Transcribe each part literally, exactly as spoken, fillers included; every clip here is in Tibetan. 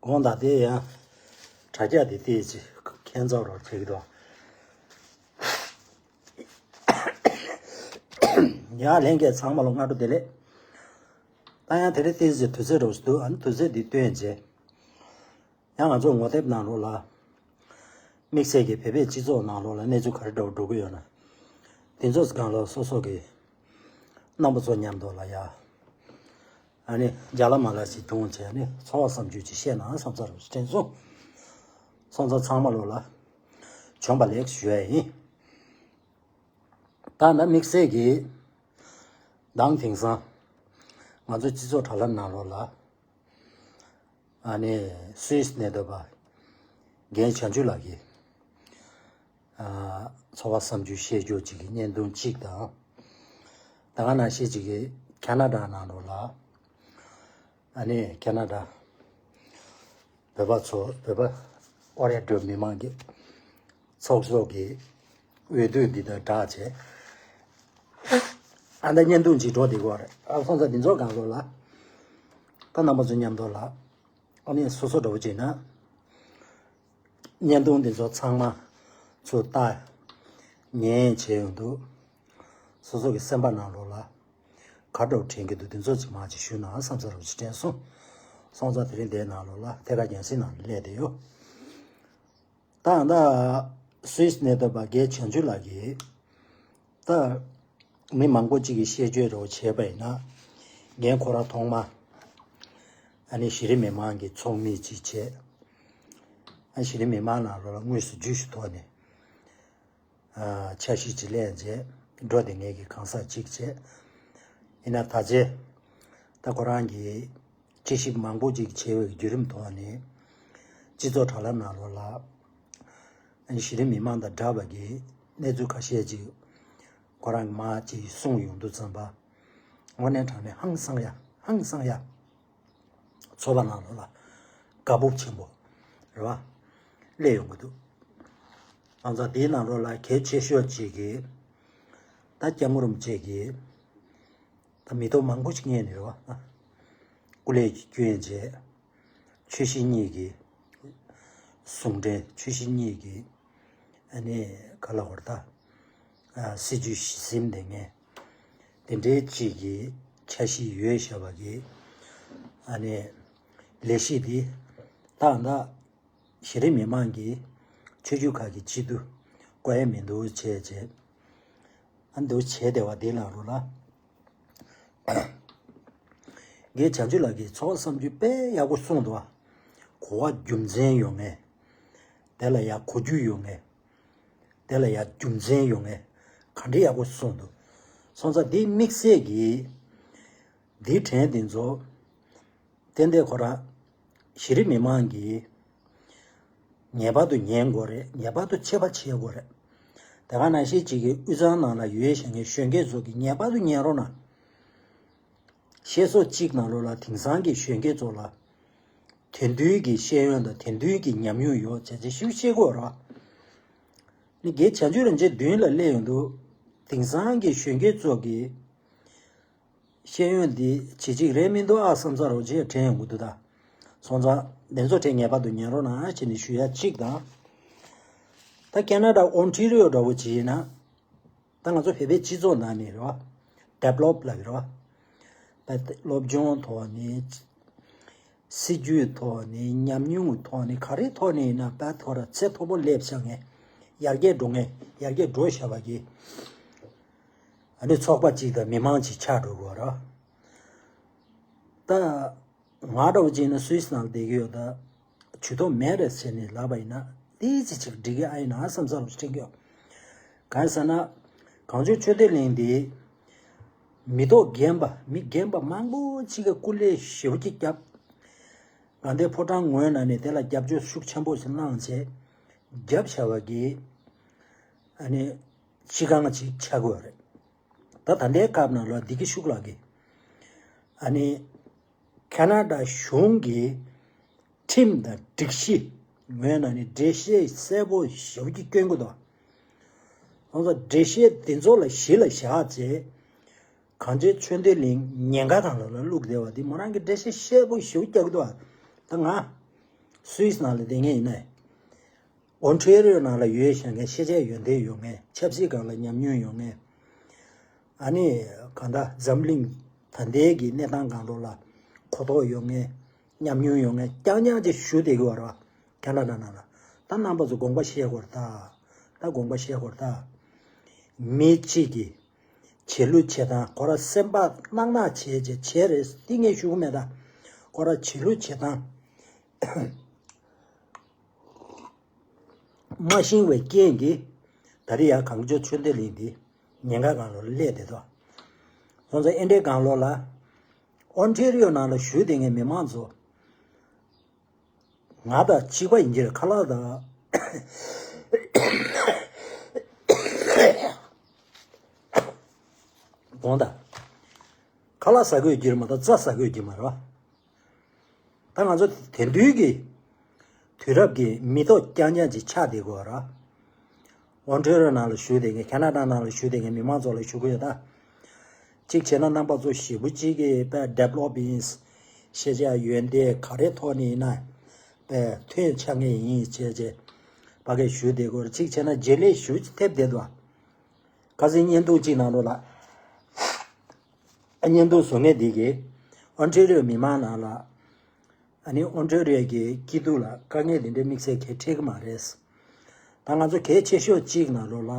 ཡོང་ད་དེ་ཡང་དྲ་རྒྱ་དེ་ཏོག་ཙམ་ཁྱད་མཚར་རོ་བྱེད་ཀྱི་འདུག་ཡ་ལྷན་རྒྱས་ཚང་མ་ལ་སྔ་དྲོ་བདེ་ལེགས། ད་ཡང་དེ་རིང་ཏོག་ཙམ་དུས་ཚོད་འགྲོ་བཞིན་འདུག་ཨ་ནི་དུས་ཚོད་འདི་བཏོན་རྗེས། ཡང་ང་ཚོ་ངོ་དེབ་ནང་ལོགས་ལ། དམིགས་བསལ་གྱི་བོད་པའི་སྤྱི་ཚོགས་ནང་ལོགས་ལ་གནས་ཚུལ་ག་རེ་འདྲ་བོ་འགྲོ་གི་ཡོད་ན། དེ་ཚོ་སྒང་ལ་སོ་སོ་གི་རྣམ་པ་ཚོ་མཉམ་དུ་ལ་ཡ། ཨ་ནི་རྒྱ་ལ་མ་ལ་ཞིག་འཐུང་བྱས་ནས་ཚོར་བ་བསམ་ཚུལ་ཅིག་བཤད་ན་བསམ་ཚར་བ་ཞིག་དྲན་སོང་། སོང་ཙང་ཚང་མ་ལོ་ལ་བྱོན་པ་ལེགས་ཞུ་ཡ་ཡིན། ད་ནི་དམིགས་བསལ་གྱི་མདང་དེང་སང་ང་ཚོ་སྤྱི་ཚོགས་དྲ་ལམ་ནང་ལོགས་ལ། ཨ་ནི་སུད་སི་ནས་སྡོད་པ་རྒན་བྱང་ཆུབ་ལགས་ཀྱིས་ཨ་ཚོར་བ་བསམ་ཚུལ་བཤད་རྒྱུ་ཅིག་གི་བརྙན་ཐུང་གཅིག་དང་། ད་ག་ནང་བཞིན་ཅིག་གི་ཁ་ན་ཌ་ནང་ལོགས་ལ། ཨ་ནི་ཁ་ན་ཌ་བོད་པ་ཚོ་བོད་པ་ཨོ་རེད་འགྲོ་མི་མང་གི་ཚོགས་གཙོ་གི་འོས་བསྡུ་འདི་དང་སྦྲགས་བྱས། ཨ་ད་བརྙན་ཐུང་ཅིག་འགྲོ་བསྡད་ཀྱི་ཡོད་རེད། ཨ་སོང་ཙང་འདི་ཚོ་སྒང་ལོགས་ལ་ད་རྣམ་པ་ཚོ་མཉམ་དུ་ལ། ཨ་ནི་སོ་སོ་འདྲ་བོ་བྱས་ན། བརྙན་ཐུང་འདི་ཚོ་ཚང་མ་ཚུར་ལྟ་ཉན་བྱས་ཡོང་དུས། སོ་སོ་གི་སེམས་པ་ནང་ལོགས་ལ་ག་འདྲ་བོ་དྲན་གྱི་འདུག་འདི་ཚོ་ཅིག་མ་ཅིག་ཞུས་ན་བསམ་ཚར་བ་ཅིག་དྲན་སོང་། སོང་ཙང་དེ་རིང་འདིའི་ནང་ལོགས་ལ་ཐད་ཀར་རྒྱང་སྲིང་ནང་ལ་སླེབས་བསྡད་ཡོད། ད་ད་སུད་སི་ནས་སྡོད་པ་རྒན་བྱང་ཆུབ་ལགས་ཀྱིས་ད་མི་མང་པོ་ཅིག་གིས་བཤད་རྒྱུ་རོགས་བྱས་པ་ཡིན་ན། རྒན་ཁོ་རང་ཐོག་མ་ཨ་ནི་གཞི་རིམ་མི་མང་གི་ཚོགས་མི་ཅིག་བྱས། ཨ་གཞི་རིམ་མི་མང་ནང་ལོགས་ལ་དངོས་སུ་བརྒྱུད་ཞུ་ཐོག་ནས་ཨ་འཆར་གཞི་ཅིག་ལེན་རྗེས་འགྲོ་བསྡད་མཁན་གྱི་གང་ཟག་ཅིག་བྱས། ཡིན་ན་ད་ཆ་ད་ཁོ་རང་གིས་དཔྱད་ཞིབ་མང་པོ་ཅིག་བྱས་པའི་བརྒྱུད་རིམ་ཐོག་ནས་སྤྱི་ཚོགས་དྲ་ལམ་ནང་ལོགས་ལ་གཞི་རིམ་མི་མང་དང་འདྲ་བ་གི་གནས་ཚུལ་ཁ་ཤས་ཅིག་ཁོ་རང་གིས་མར་ཅིག་གསུངས་ཡོང་དུས་ཙམ་པ། དངོས་གནས་དྲང་གནས་ཧང་སང་ཡ་ཧང་སང་ཡ། ཚོར་བ་ནང་ལོགས་ལ་དགའ་སྤོབས་ཆེན་པོ་རེད་བ། སླེབས་ཡོང་གི་འདུག་ཨང་ཚ་དེའི་ནང་ལོགས་ལ་གལ་ཆེ་ཤོས་གཅིག་གིས་ད་སྐྱབས་མགོན་རིན་པོ་ཆེ་གིས་ད་མི་ཐོག་མང་པོ་ཞིག་རྙེད་ནས་རེད་བ། སྐུ་ལས་ཀྱི་སྐྱོན་བྱས། ཆོས་གཞི་གཉིས་ཀྱི་ཟུང་འབྲེལ། ཆོས་གཞི་གཉིས་ཀྱི་ཨ་ནི་ག་ལ་བར་ད་སྲིད་ཇུས་གཞི་འཛིན་དེ་ངས་དེ་འདྲའི་གཅིག་གི་འཆར་གཞི་ཡོད་བྱ་བ་གི་ཨ་ནི་ལས་གཞི་འདི་ཏག་ཏག་གཞི་རིམ་མི་མང་གི་ཆོས་བརྒྱུད་ཁག་གི་སྤྱི་འཐུས་བསྐོ་ཡ་མི་འདུག་བྱས་བྱས། ཨ་འདུག་བྱས་བསྡད་པ་འདི་ལ་རུ་ལ། རྒན་བྱང་ཆུབ་ལགས་ཀྱིས་ཚོགས་བསམ་རྒྱུ་དཔེ་ཡག་པོ་གསུངས་འདུག་གོ་བ་རྒྱུ་མཚན་ཡོད་ངེས། དེ་ལ་ཡ་གོ་རྒྱུ་ཡོད་ངེས། དེ་ལ་ཡ་རྒྱུ་མཚན་ཡོད་ངེས། ག་འདྲ་ཡག་པོ་གསུངས་འདུག་སོང་ཙང་འདི་དམིགས་བསལ་གྱིས་འདིའི་དྲན་འདི་ཚོ་ཏན་ཏན་ཁོ་རང་གཞི་རིམ་མི་མང་གིས་ངེས་པར་དུ་ཉན་དགོས་རེད། ངེས་པར་དུ་ཆེ་བ་བྱེད་དགོས་རེད། དེ་ག་ནང་བཞིན་གཅིག་གི་དབུས་གཙང་ནང་ལ་ཡོད་བཞིན་གྱི་གཞོན་སྐྱེས་ཚོ་གིས་ངེས་པར་དུ་ཉན་རོགས་གནང་། བཤད་སོགས་གཅིག་ནང་ལོགས་ལ་དེང་སང་གི་གཞོན་སྐྱེས་ཚོ་ལ་དེང་དུས་ཀྱི་ཤེས་ཡོན་དང་དེང་དུས་ཀྱི་ཉམས་མྱོང་ཡོད་བྱས་ཚེ་ཞིབ་བཤད་དགོས་ར། ནི་རྒན་བྱང་ཆུབ་རིན་ཆེན་མདུན་ལ་སླེབས་ཡོང་དུས་དེང་སང་གི་གཞོན་སྐྱེས་ཚོ་གི་ཤེས་ཡོན་འདི་ཇེ་གཅིག་རེད་མི་འདུག་ཨ་བསམ་ས་རོགས་ཅེས་དྲན་ཡོང་གི་འདུག་ད་སོང་ཙང་འདི་ཚོ་དྲན་ངེས་པར་དུ་ཉན་རོགས་གནང་ཞེས་ནས་ཞུ་ཡ་གཅིག་དང་། ད་ཁེ་ན་ཌ་ཨོན་ཊེ་རི་ཡོ་འདྲ་བོ་ཅིག་ཡིན་ན། ད་ང་ཚོ་བོད་པའི་སྤྱི་ཚོགས་ནང་ནས་རེད་བ། ཌེ་བི་ལོབ་ལབ་ཀྱི་རེད་བ། ད་སློབ་སྦྱོང་ཐོག་ནས། སྲིད་ཇུས་ཐོག་ནས་ཉམས་མྱོང་ཐོག་ནས་ག་རེ་ཐོག་ནས་ཡིན་ན་ད་ཐོག་ར་ཚད་མཐོ་པོ་སླེབས་བྱ་ངས་ཡར་རྒྱས་འགྲོ་ངས་ཡར་རྒྱས་འགྲོ་བྱ་བ་གི་ཨ་ནི་ཚོགས་པ་གཅིག་དང་མི་མང་གཅིག་ཆགས་འགྲོ་དགོས་ར། ད། ང་འདྲ་བོ་ཅིག་ནི་སུད་སི་ནང་བསྡད་ཀྱི་ཡོད་ད། ཇུས་གཏོགས་མེད་རེད་ཟེར་ནས་ལབ་པ་ཡིན་ན་ཏིས་ཅི་ཅིག་འགྲིག་གི་ཨ་ཡིན་ན་བསམ་བསམ་རུ་དྲན་གྱི་ཡོད། གང་ཟེར་ན། གངས་ལྗོངས་ཆོས་ལྡན་གླིང་འདི་མི་ཐོག་རྒན་པ་མི་རྒན་པ་མང་པོ་ཅིག་གིས་སྐུ་ལས་ཞེ་པོ་ཅིག་བརྒྱབ། དགའ་ལྡན་ཕོ་བྲང་ངོས་ནས་དེ་ལ་རྒྱབ་སྐྱོར་ཤུགས་ཆེན་པོ་ཞིག་གནང་བྱས་བརྒྱབ་བྱ་བ་གི་ཨ་ནི་སྤྱི་ཁང་ཅིག་ཆགས་དགོས་རེད། ད་ད་ལྟའི་སྐབས་ནང་ལ་བདེ་སྐྱིད་ཤུགས་ལགས་ཀྱིས་ཨ་ནི། ཁ་ན་ཌ་གཞུང་གི་ཁྲིམས་དང་སྒྲིག་གཞི་ངོས་ནས་ནི་འགྲེལ་བཤད་གསལ་པོ་ཞེ་པོ་ཅིག་སྐྱོན་གྱི་འདུག་སོང་ཙང་འགྲེལ་བཤད་དེ་ཚོ་ལ་གཞི་ལ་བཞག་ཚེ་གངས་ཅན་ཆོས་ལྡན་གླིང་ཉེན་ཁ་སྒང་ལ་ལ་བླུགས་བསྡད་པ་འདི་མོ་རང་གི་འགྲེལ་བཤད་གསལ་པོ་ཞེ་པོ་རྒྱག་གི་འདུག་ད་ང་ སུད་སི་ནང་ལ་བསྡད་མཁན་ཡིན་ནའི། ཨོན་ཊ་རི་ཡོ་ནང་ལ་ཡོད་བཞག་མཁན་ཤེས་བྱའི་ཡོན་ཏན་ཡོད་མཁན། ཆབ་སྲིད་སྒང་ལ་ཉམས་མྱོང་ཡོད་མཁན། ཨ་ནི་གང་ལྟར་འཛམ་གླིང་ད་ལྟའི་གི་གནས་སྟངས་སྒང་ལོགས་ལ་གོ་རྟོགས་ཡོད་མཁན། ཉམས་མྱོང་ཡོད་མཁན་རྐྱང་རྐྱང་ཅིག་བཞུགས་བསྡད་ཀྱི་ཡོད་རེད་བ། ཁེ་ན་ཌ་ནང་ལ། ད་རྣམ་པ་ཚོ་དགོངས་པ་བཞེས་དགོས་རེད་ད། ད་དགོངས་པ་བཞེས་དགོས་རེད་ད། མི་གཅིག་གིས་བྱེད་ལུགས་བྱེད་སྟངས་ཁོ་རང་སེམས་པ་གནག་གནག་བྱས་བྱས་བྱས་རེད། འདི་ངས་ཞུ་གི་མེད་ད། ཁོ་རང་བྱེད་ལུགས་བྱེད་སྟངས། མ་ཤེས་པའི་རྐྱེན་གྱིས། ད་རེས་ཡང་གངས་ལྗོངས་ཆོས་སྡེ་གླིང་འདི་ཉེན་ཁ་སྒང་ལོགས་ལ་སླེབས་བསྡད་འདུག་སོང་ཙང་ཨེ་འདྲའི་སྒང་ལོགས་ལ། ཨོན་ཊ་རི་ཡོ་ནང་ལ་བཞུགས་བསྡད་མཁན་མི་མང་ཚོ། ང་དང་གཅིག་པ་ཡིན་གྱི་རེད། ཁ་ལག་དང་། དགོངས་དག་ཁ་ལག་ཟ་དགོས་ཀྱི་རེད་མ་གཏོགས་རྩྭ་ཟ་དགོས་ཀྱི་མ་རེད་བ། ད་ང་ཚོ་དེང་དུས་ཀྱི་དུས་རབས་ཀྱི་མི་ཐོག་རྐྱང་རྐྱང་ཅིག་ཆགས་བསྡད་དགོས་ར། ཨོན་ཊ་རི་ཡོ་ནང་ལ་བཞུགས་བསྡད་མཁན། ཁེ་ན་ཌ་ནང་ལ་བཞུགས་བསྡད་མཁན་མི་མང་ཚོ་ལ་ཞུ་གི་ཡོད་ད། གཅིག་བྱས་ན་རྣམ་པ་ཚོ་ཞེ་པོ་ཅིག་གིས་དཔེ་ཌི་བེ་ལོབ་ཡིན། ཤེས་བྱ་ཡོན་ཏན་ག་རེ་ཐོག་ནས་ཡིན་ན་དཔེ་ཐོན་ཆགས་མཁན་ཡིན་བྱས་བྱས་ཕ་གིར་བཞུགས་བསྡད་དགོས་ར། གཅིག་བྱས་ན་རྗེས་ལས་ཞེ་པོ་ཅིག་ཐེབས་བསྡད་འདུག་ཁ་སང་བརྙན་ཐུང་གཅིག་ནང་ལོགས་ལ། བརྙན་ཐུང་བཟོ་མཁན་འདི་གིས་ཨོན་ཊ་རི་ཡོ་མི་མང་ནང་ལ། ཨ་ནི་ཨོན་ཊ་རི་ཡོ་གི་སྐྱིད་སྡུག་ལ་དཀའ་ངལ་འདི་འདྲའི་དམིགས་བསལ་གང་ཡང་འཕྲད་ཀྱི་མ་རེད། ད་ང་ཚོ་གལ་ཆེ་ཤོས་གཅིག་ནང་ལོགས་ལ།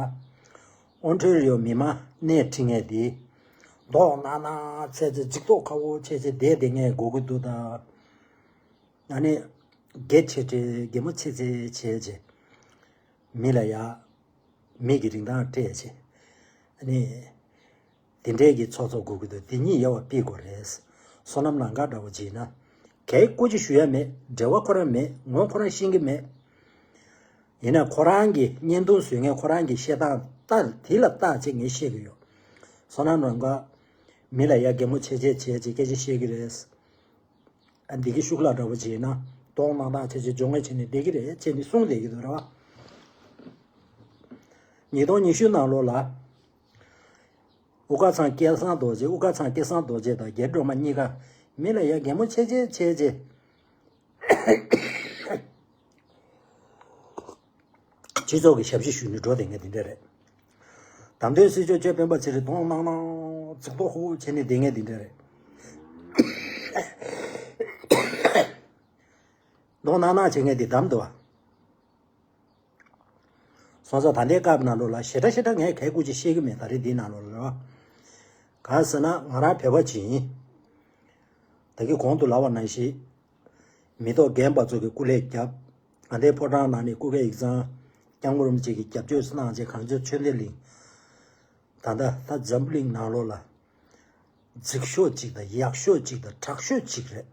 ཨོན་ཊ་རི་ཡོ་མི་མང་སྣེ་ཁྲིད་མཁན་འདི། མདོག་ནག་ནག་བྱས་ཚེ་འཇིགས་ཏོག་ཁ་པོ་བྱས་ཚེ་བསྡད་བསྡད་མཁན་དགོས་ཀྱི་འདུག་ད། ཨ་ནི། སྒེར་ཆེ་ཆེ་གད་མོ་ཆེ་ཆེ་བྱས་བྱས། མི་ལ་ཡ། མི་གི་རིན་ཐང་སྤྲད་བྱས། ཨ་ནི། དེ་འདྲས་ཀྱི་ཚོགས་གཙོ་དགོས་ཀྱི་འདུག་དེ་གཉིས་ཡོད་པ་ཕུད་དགོས་རེད། བསོད་ནམས་ལང་ཀ་འདྲ་བོ་བྱས་ན། གལ་སྐུ་མཁྱེན་ཞུ་ཡ་མེད། འབྲེལ་བ་ཁོ་རང་མེད། ངོ་ཁོ་རང་ཤེས་ཀྱི་མེད། ཡིན་ན་ཁོ་རང་གི་བརྙན་ཐུང་བཟོ་མཁན་ཁོ་རང་གི་བཤད་སྟངས་ལྟ་དེ་ལ་བལྟས་བྱས་ངས་བཤད་ཀྱི་ཡོད། བསོད་ནམས་ལང་ཀ། མི་ལ་ཡ་གད་མོ་ཆེ་ཆེ་བྱས་བྱས་སྐད་ཆ་བཤད་ཀྱི་རེད། ཨ། འདི་གི་ཤུགས་ལ་འདྲ་བོ་བྱས་ན་གདོང་ནག་ནག་བྱས་བྱས་སྦྱོང་བ་བྱས་ནས་བསྡད་ཀྱི་རེད་བྱས་ནས་གསུངས་བསྡད་ཀྱི་འདུག་ར་བ། ཉིས་སྟོང་ཉི་ཤུ་ནང་ལོགས་ལ། དབུ་དཀར་ཚང་སྐལ་བཟང་རྡོ་རྗེ། དབུ་དཀར་ཚང་སྐལ་བཟང་རྡོ་རྗེ་དང་རྒྱ་སྒྲོལ་མ་གཉིས་ཀ་མི་ལ་ཡ་གད་མོ་ཆེ་ཆེ་བྱས་བྱས། སྤྱི་ཚོགས་ཀྱི་ཞབས་ཕྱི་ཞུས་ནས་འགྲོ་བསྡད་མཁན་དེ་འདྲ་རེད། བདམས་ཐོན་སྲིད་སྐྱོང་གཅོད་དཔོན་པ་ཚེ་རིང་གདོང་ནག་ནག་འཇིགས་ཏོག་ཁུག་བྱས་ནས་བསྡད་མཁན་དེ་འདྲ་རེད། གདོང་ནག་ནག་བྱེད་མཁན་དེ་བདམས་འདུག་བ། སོང་ཙང་ད་ལྟའི་སྐབས་ནང་ལོགས་ལ་ཞེ་དྲག་ཞེ་དྲག་ངས་གལ་སྐུ་མཁྱེན་བཤད་ཀྱི་མེད་ད་རེས་འདིའི་ནང་ལོགས་ལ་རེད་བ། གང་ཟེར་ན་ང་རང་བོད་པ་ཅིག་ཡིན། ད་གིན་གོང་དུ་ལབ་པ་ནང་བཞིན། མི་ཐོག་རྒན་པ་ཚོ་གིས་སྐུ་ལས་བརྒྱབ། དགའ་ལྡན་ཕོ་བྲང་ནང་ནས་སྐུ་སྒེར་ཡིག་ཚང་སྐྱབས་མགོན་རིན་པོ་ཆེ་གིས་རྒྱབ་སྐྱོར་གནང་བྱས་གངས་ལྗོངས་ཆོས་ལྡན་གླིང་། ད་ལྟ་ད་འཛམ་བུ་གླིང་ནང་ལོགས་ལ་རྫིག་ཤོས་གཅིག་དང་ཡག་ཤོས་གཅིག་དང་དྲག་ཤོས་གཅིག་རེད།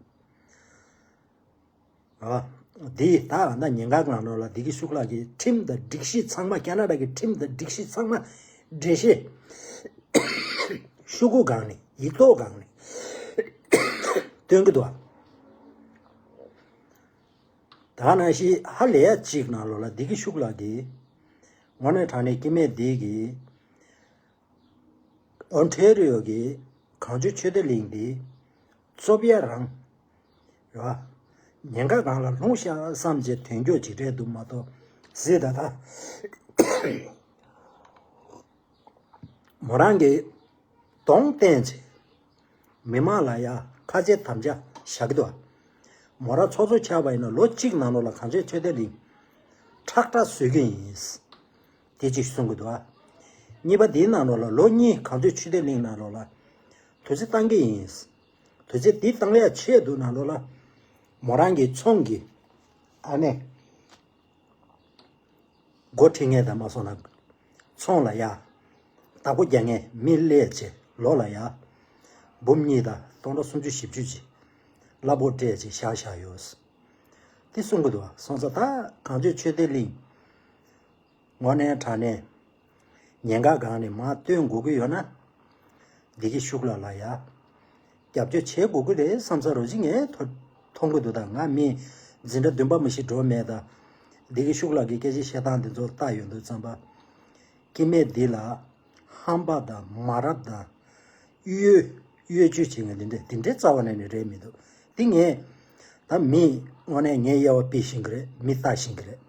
ཨ། འདི་ད་ད་ཉེན་ཁ་ནང་ལོགས་ལ་འདི་གི་ཤུགས་ལ་གི་ཁྲིམས་དང་སྒྲིག་གཞི་ཚང་མ་ཁེ་ན་ཌ་གི་ཁྲིམས་དང་སྒྲིག་གཞི་ཚང་མ་འགྲེལ་བཤད་ཤོག་གུ་སྒང་ནས་ཡིག་ཐོག་སྒང་ནས་སྟོན་གི་འདུག་ཨ། ད་ནང་བཞིན་ཧ་ལས་ཡ་གཅིག་ནང་ལོགས་ལ་འདི་གི་ཤུགས་ལ་གི་དངོས་གནས་དྲང་གནས་སྐྱེ་དམན་འདི་གི་ཨོན་ཊེ་རི་ཡོ་གི་གངས་ལྗོངས་ཆོས་སྡེ་གླིང་འདི་རྩོབ་ཡ་རང་རེད་བ། ཉེན་ཁ་སྒང་ལ་ལྷུང་ཤག་བསམ་བྱས་དོན་འཁྱོག་ཅིག་རེད་འདུག་མ་གཏོགས་གཟིགས་ད་ད། མོ་རང་གིས་གདོང་བསྟན་བྱས། མི་མང་ལ་ཡ་ཁ་ཆེ་དམ་བཅའ་བཞག་གི་འདུག་མོ་རང་ཚོགས་གཙོ་ཆགས་པ་ཡིན་ན་ལོ་གཅིག་ནང་ལོགས་ལ་གངས་ལྗོངས་ཆོས་སྡེ་གླིང་ཁྲག་ཁྲག་བཟོ་གི་ཡིན། དེ་གཅིག་གསུང་གི་འདུག་གཉིས་པ་དེའི་ནང་ལོགས་ལ་ལོ་གཉིས་གངས་ལྗོངས་ཆོས་སྡེ་གླིང་ནང་ལོགས་ལ་དུས་ཚོད་བཏང་གི་ཡིན། དུས་ཚོད་འདི་བཏང་ཡ་ཆེད་དུ་ནང་ལོགས་ལ་མོ་རང་གི་ཚོང་གི་ཨ་ནེ། འགོ་ཁྲིད་མཁན་དང་མ་སོང་ན། ཚོང་ལ་ཡ། བདག་པོ་རྒྱག་མཁན་མི་སླེབས་བྱས་ལོ་ལ་ཡ། འབུམ་གཉིས་དང་སྟོང་ཕྲག་སུམ་ཅུ་བཞི་བཅུ་ཅིག་གླ་ཕོགས་སྤྲད་བྱས་བཞག་བཞག་ཡོད། དེ་གསུང་གི་འདུག་བ། སོང་ཙང་ད་གངས་ལྗོངས་ཆོས་སྡེ་གླིང་། དངོས་གནས་དྲང་གནས། ཉེན་ཁ་སྒང་ནས་མར་བཏོན་དགོས་ཀྱི་ཡོད་ན། འདི་གི་ཤུགས་ལ་ལ་ཡ། རྒྱབ་སྐྱོར་བྱེད་དགོས་ཀྱི་རེད་བསམ་ས་རོ་གཅིག་ངས་མཐོ་མཐོང་གི་འདུག་ད་ང་མི་འཛིན་གྲྭ་བདུན་པ་མ་གཞི་འགྲོ་མེད་ད། འདི་གི་ཤུགས་ལ་གི་སྐད་ཆ་བཤད་སྟངས་འདི་ཚོ་ལྟ་ཡོང་དུས་ཙམ་པ། སྐྱེ་དམན་འདི་ལ་ཧམ་པ་དང་མ་རབས་དང་གཡོ་གཡོ་ཇུས་བྱེད་མཁན་འདི་འདྲས་འདི་འདྲས་རྩ་བ་ནས་ནས་རེད་མི་འདུག་འདི་ངས་ ད་མི་དངོས་གནས་ངའི་དབྱེ་བ་ཕྱེ་ཤེས་ཀྱི་རེད། མི་ལྟ་ཤེས་ཀྱི་རེད།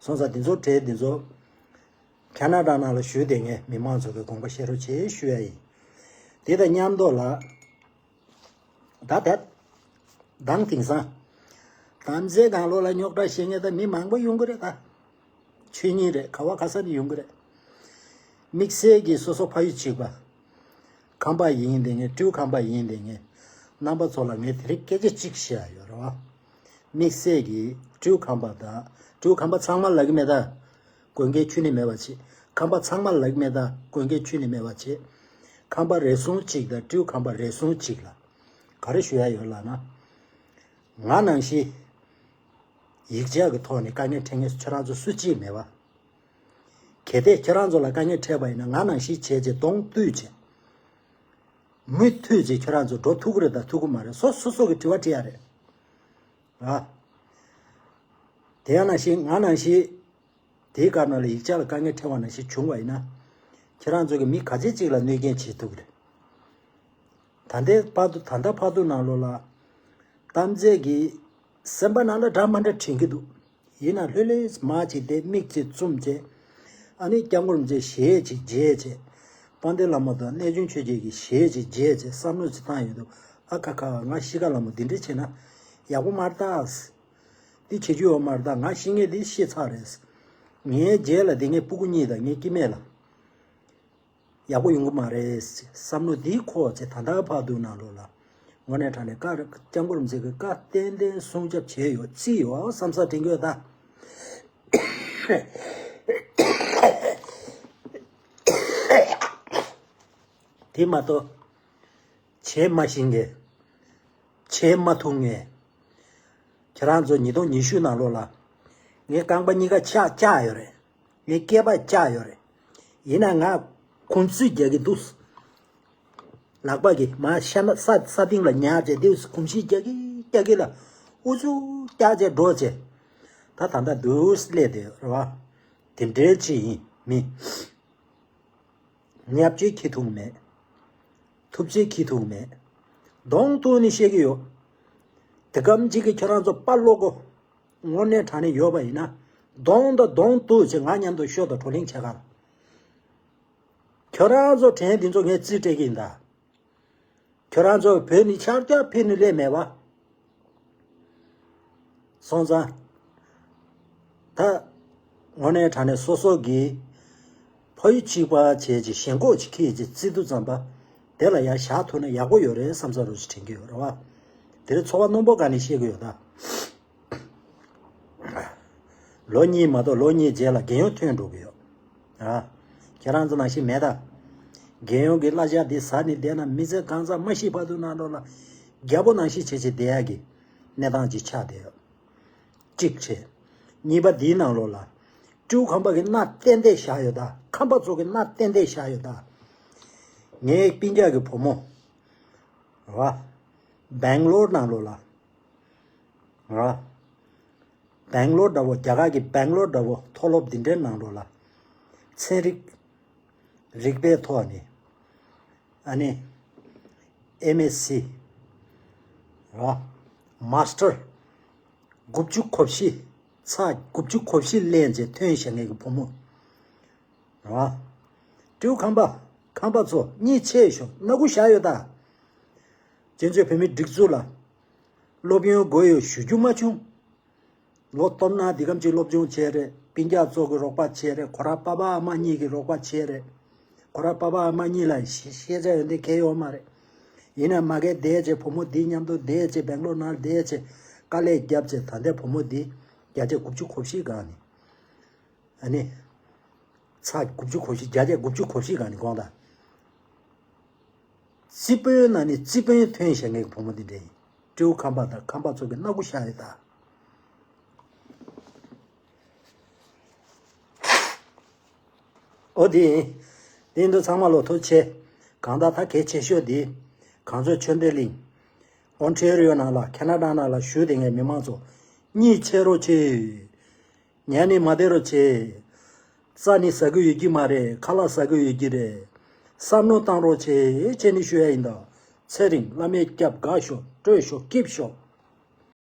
སོང་ཙང་འདི་ཚོ་གྲས་འདི་ཚོ་ཁ་ན་ཌ་ནང་ལ་བཞུགས་བསྡད་མཁན་མི་མང་ཚོ་གི་དགོངས་པ་བཞེས་རོགས་བྱེད་ཞུ་ཡ་ཡིན། དེ་དང་མཉམ་དུ་ལ། ད་དེ། དང་དེང་སང་། དམ་རྫས་སྒང་ལོགས་ལ་རྙོག་དྲ་བཤད་མཁན་ད་མི་མང་པོ་ཡོང་གི་རེད་ད། ཆོས་ཉིད་རེད། ག་བ་ག་ས་ནས་ཡོང་གི་རེད། དམིགས་བསལ་གྱིས་སོ་སོ་ཕ་ཡུལ་གཅིག་པ། ཁམས་པ་ཡིན་བསྡད་མཁན། སྤྲེའུ་ཁམས་པ་ཡིན་བསྡད་མཁན་རྣམ་པ་ཚོ་ལ་ངས་དེ་རིང་སྐད་ཆ་གཅིག་བཤད་ཡ་ཡོད་རེད་བ། དམིགས་བསལ་གྱིས་སྤྲེའུ་ཁམས་པ་དང་སྤྲེའུ་ཁམས་པ་ཚང་མ་ལབ་ཀྱི་མེད་ད། དགོས་མཁན་ཁྱོན་ནས་མེད་པ་བྱེད། ཁམས་པ་ཚང་མ་ལབ་ཀྱི་མེད་ད། དགོས་མཁན་ཁྱོན་ནས་མེད་པ་བྱེད། ཁམས་པ་རེ་ཟུང་གཅིག་དང་སྤྲེའུ་ཁམས་པ་རེ་ཟུང་གཅིག་ལ་ག་རེ་ཞུ་ཡ་ཡོད་ལབ་ན། ང་ནང་བཞིན་ཡིག་ཆ་གི་ཐོག་ནས་དཀའ་ངལ་འཕྲད་མཁན་ཁྱོད་རང་ཚོ་སུ་གཅིག་མེད་པ། གལ་ཏེ་ཁྱེད་རང་ཚོ་ལ་དཀའ་ངལ་འཕྲད་པ་ཡིན་ན་ང་ནང་བཞིན་བྱས་རྗེས་གདོང་བསྟོད་བྱས། མུ་མཐུད་ཅིག་ཁྱོད་རང་ཚོ་འགྲོ་ཐུབ་ཀྱི་རེད་དང་ཐུབ་ཀྱི་མ་རེད། སོ་སོ་སོ་གི་དྲི་བ་དྲི་ཡ་རེད། ཨ། དེ་ཡང་ནང་བཞིན་ང་ནང་བཞིན་དེའི་སྐབས་ནང་ལ་ཡིག་ཆ་ལ་དཀའ་ངལ་འཕྲད་པ་ནང་བཞིན་བྱུང་བ་ཡིན་ན། ཁྱེད་རང་ཚོ་གི་མི་ག་ཚད་ཅིག་ལ་གནོད་སྐྱོན་བྱེད་ཐུབ་ཀྱི་རེད། ད་ལྟའི་བར་དུ་ད་ལྟ་བར་དུ་ནང་ལོགས་ལ། གཏམ་རྫས་ཀྱི་སེམས་པ་ནང་ལ་འདྲ་མ་འདྲ་དྲན་གྱི་འདུག་ཡིན་ན་ལྷོད་ལྷོད་མར་ཅིག་བསྡད། མིག་ཅིག་བཙུམས་བྱས། ཨ་ནི་སྐྱབས་མགོན་རིན་པོ་ཆེའི་ཞལ་ཅིག་མཇལ་བྱས། དཔལ་ལྡན་བླ་མ་དང་རྣལ་འབྱོར་ཆོས་རྒྱལ་གྱི་ཞལ་ཅིག་མཇལ་བྱས་བསམ་བློ་ཅིག་བཏང་ཡོང་དུས། ཨ་ཁ་ཁ། ང་ཤི་ཁ་ལ་མོ་འདི་འདྲ་བྱས་ན་ཡག་པོ་མ་རེད་ད། འདི་བྱེད་རྒྱུ་ཡོད་མ་རེད་ད། ང་ཤི་ངེས་འདི་ཤི་ཚར་རེད། ངའི་རྗེས་ལ་འདི་ངའི་སྤུ་གུ་གཉིས་དང་ངའི་སྐྱེ་དམན་ལ་ཡག་པོ་ཡོང་གི་མ་རེད་བསམ་བློ་འདི་འཁོར་བྱས། ད་ལྟ་བར་དུ་ནང་ལོགས་ལ་དངོས་གནས་དྲང་གནས་བཀའ། སྐྱབས་མགོན་རིན་པོ་ཆེ་གི་བཀའ་ཏན་ཏན་སྲུང་སྐྱོབ་བྱས་ཡོད། བརྩིས་ཡོད་བསམ་ས་དྲན་གྱི་ཡོད་ད། དེ་མ་གཏོགས། བྱེད་མ་ཤེས་མཁན། བྱེད་མ་ཐུབ་མཁན། ཁྱེད་རང་ཚོ་ཉིས་སྟོང་ཉི་ཤུ་ནང་ལོགས་ལ། ངའི་རྐང་པ་གཉིས་ཀ་ཆག་ཆག་ཡོད་རེད། ངའི་སྐེད་པ་ཆག་ཡོད་རེད། ཡིན་ན་ང་གུམ་གཤིས་རྒྱག་གི་འདུག་ལག་པ་གིས་མར་ཤ་ན་ས་ས་སྟེང་ལ་ཉར་བྱས། འདི་གུམ་གཤིས་རྒྱག་གི་རྒྱག་གི་ལ་ཨུ་ཚུགས་རྒྱག་བྱས་འགྲོ་བྱས། ད་ད་ལྟ་འདུག་སླེབས་བསྡད་ཡོད་རེད་བ། དེ་འདྲའི་ཅིག་ཡིན་མིན། བརྙས་བཅོས་ཁྱི་ཐུག་མེད། ཐུབ་ཚོད་ཁྱི་ཐུག་མེད། གདོང་གཏུག་ནས་བཤད་ཀྱི་ཡོད། དེ་གམ་གཅིག་གི་ཁྱོད་རང་ཚོ་དཔའ་བློ་ཁོག་དངོས་གནས་དྲང་གནས་ཡོད་པ་ཡིན་ན། གདོང་དང་གདོང་གཏུག་བྱས་ང་མཉམ་དུ་ཤོག་དང་བགྲོ་གླེང་བྱེད་ག་ལ། ཁྱོད་རང་ཚོ་དྲན་འདི་ཚོ་ངས་རྩིས་སྤྲད་ཀྱི་ཡིན་ད། ཁྱོད་རང་ཚོ་བོད་ནས་ཆར་ཆར་ཕེབས་ནས་སླེབས་མེད་པ། སོང་ཙང་། ད། དངོས་གནས་དྲང་གནས་སོ་སོ་གི་ཕ་ཡུལ་གཅིག་པ་བྱས་ཀྱི་ཞེན་ཁོག་ཅིག་ཁྱེར་ཀྱི་བརྩི་དུས་ཙམ་པ། དེ་ལ་ཡར་བཞག་ཐུབ་ན་ཡག་པོ་ཡོད་རེད་བསམ་ས་རུ་ཞིག་དྲན་གྱི་ཡོད་རེད་བ། དེ་རིང་ཚོར་བ་རྣོན་པོ་སྒང་ནས་བཤད་ཀྱི་ཡོད་ད། ལོ་གཉིས་མ་གཏོགས་ལོ་གཉིས་རྗེས་ལ་རྒྱལ་ཡོངས་ཐོན་འགྲོ་གི་ཡོད། ཨ། ཁྱེད་རང་ཚོ་ནང་བཞིན་མེད་ད། རྒྱལ་ཡོངས་ཀྱི་གླ་ཆ་འདི་ཟ་ནས་བསྡད་ན་མི་ཚེ་གང་ཚང་མ་ཤི་བར་དུ་ནང་ལོགས་ལ་རྒྱལ་པོ་ནང་བཞིན་བྱེད་བྱེད་བསྡད་ཡག་གི་གནས་སྟངས་ཅིག་ཆགས་བསྡད་ཡོད། གཅིག་བྱས། གཉིས་པ་འདིའི་ནང་ལོགས་ལ་སྤྲེའུ་ཁམས་པ་གི་མནའ་ཏན་ཏན་བཞག་ཡོད་ད། ཁམས་པ་ཚོ་གི་མནའ་ཏན་ཏན་བཞག་ཡོད་ད། ངའི་སྤུན་ཀྱག་གི་བུ་མོ། ར། སྦེང་ལོར་ནང་ལོགས་ལ། ར། སྦེང་ལོར་འདྲ་བོ། རྒྱ་གར་གྱི་སྦེང་ལོར་འདྲ་བོ་མཐོ་སློབ་འདི་འདྲའི་ནང་ལོགས་ལ། ཚན་རིག་རིག་པའི་ཐོག་ནས། ཨ་ནི། ཨེམ་ཨེས་སི། ར། མཱ་སི་ཊར། དགུ་བཅུ་གོ་བཞི། ཚེག་དགུ་བཅུ་གོ་བཞི་ལེན་བྱས་ཐོན་བཞག་མཁན་གྱི་བུ་མོ། ར། སྤྲེའུ་ཁམས་པ། ཁམས་པ་ཚོ་གཉིད་ཆེ་ཤོག་སྣ་ཁུག་བཞག་ཡོད་ད། སྤྱི་ཚོགས་བོད་མིའི་སྒྲིག་འཛུགས་ལ། སློབ་ཡོན་དགོས་ཡོད་ཞུ་རྒྱུ་མ་བྱུང་། ལོ་སྟོབས་ན་འདི་གམ་གཅིག་སློབ་སྦྱོང་བྱས་རེད། སྤུན་ཀྱག་ཚོ་གི་རོགས་པ་བྱས་རེད། ཁོ་ར་པ་ཕ་ཨ་མ་གཉིས་ཀྱི་རོགས་པ་བྱས་རེད། ཁོ་ར་པ་ཕ་ཨ་མ་གཉིས་ལ་ཤེས་ཤེས་བྱ་ཡོད་འདི་གལ་ཡོད་མ་རེད། ཡིན་ན་མ་གལ་བསྡད་བྱས་བུ་མོ་འདི་མཉམ་དུ་བསྡད་བྱས་སྦེང་ལོར་ནང་བསྡད་བྱས་དཀའ་ལས་བརྒྱབ་བྱས་ད་ལྟའི་བུ་མོ་འདི་བརྒྱ་ཆ་དགུ་བཅུ་གོ་བཞི་སྒང་ནས། ཨ་ནི། ཚེག་དགུ་བཅུ་གོ་བཞི། བརྒྱ་ཆ་དགུ་བཅུ་གོ་བཞི་སྒང་ནས་དགོངས་དག་རྩིས་དཔོན་ནང་ནས་རྩིས་དཔོན་ཐོན་བཞག་མཁན་གྱི་བུ་མོ་འདི་འདྲ་ཡིན། སྤྲེའུ་ཁམས་པ་དང་ཁམས་པ་ཚོ་གི་སྣ་ཁུག་བཞག་ཡོད་ད། ཨོ་དེ་ཡིན། དེ་ཡིན་དུས་ཚང་མ་ལོ་ཐུགས་རྗེ་ཆེ། གང་ལྟར་ད་གལ་ཆེ་ཤོས་འདི། གངས་མཚོ་ཆོས་ལྡན་གླིང་། ཨོན་ཊེ་རི་ཡོ་ནང་ལ་ཁེ་ན་ཌ་ནང་ལ་བཞུགས་བསྡད་མཁན་མི་མང་ཚོ། གཉིད་ཆེ་རོགས་བྱེད། ཉལ་ནས་མ་བསྡད་རོགས་བྱེད། རྩྭ་ནི་ཟ་གི་ཡོད་ཀྱི་མ་རེད། ཁ་ལག་ཟ་གི་ཡོད་ཀྱི་རེད། བསམ་བློ་བཏང་རོགས་བྱེད་བྱས་ནས་ཞུ་ཡ་ཡིན་ད། ཚེ་རིང་བླ་མའི་སྐྱབས་དགའ་ཤོག་སྤྲོ་ཤོག་སྐྱིད་ཤོག